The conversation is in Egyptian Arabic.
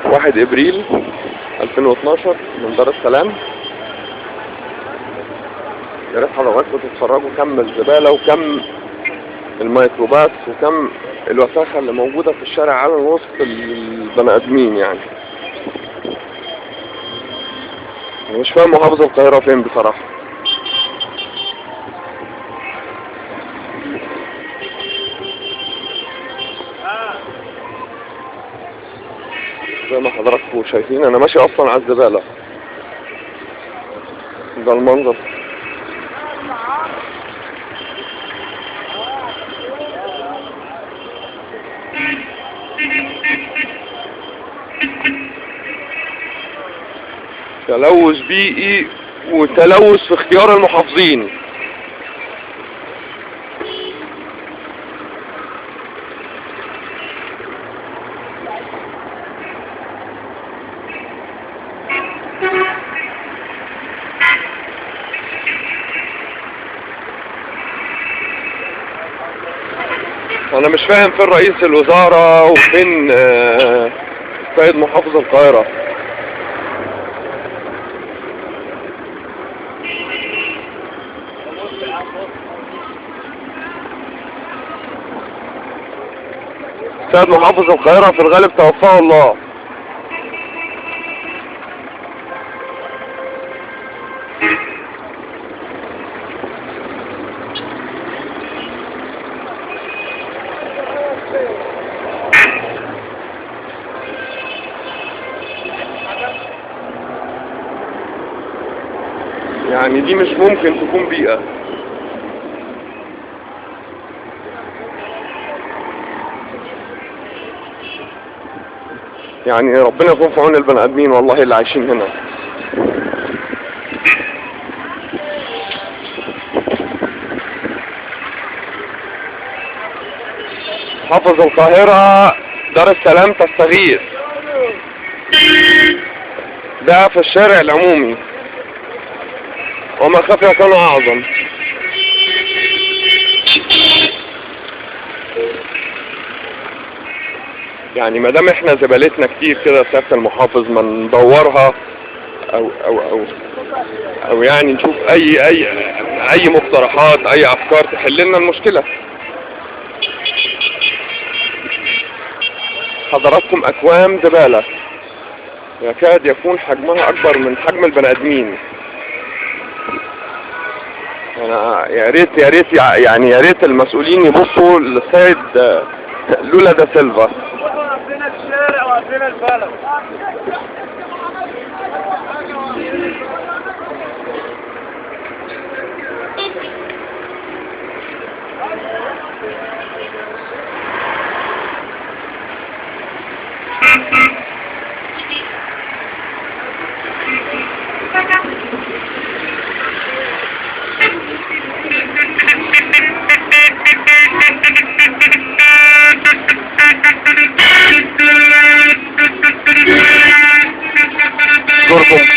1 ابريل 2012 من دار السلام. يا ريت حضراتكم تتفرجوا كم الزبالة وكم الميكروبات وكم الوساخة اللي موجودة في الشارع على وسط البني ادمين. يعني انا مش فاهم محافظة القاهرة فين بصراحة. زي ما حضراتكم شايفين انا ماشي اصلا على الزبالة. ده المنظر. تلوث بيئي وتلوث في اختيار المحافظين. انا مش فاهم فين رئيس الوزارة وفين السيد محافظ القاهرة. السيد محافظ القاهرة في الغالب توفاه الله. يعني دي مش ممكن تكون بيئة. يعني ربنا يكون في عون البني ادمين والله اللي عايشين هنا. حافظ القاهرة دار السلام تستغيث. ده في الشارع العمومي وما خفي كان أعظم. يعني ما دام احنا زبالتنا كتير كده سيادة المحافظ ما ندورها او او او او يعني نشوف اي اي اي مقترحات، اي افكار تحل لنا المشكلة. حضراتكم اكوام زبالة يكاد يكون حجمها اكبر من حجم البني ادمين. انا يا ريت يا ريت يعني يا ريت المسؤولين يبصوا للسيد لولا دا سيلفا. وقفنا الشارع وقفنا البلد.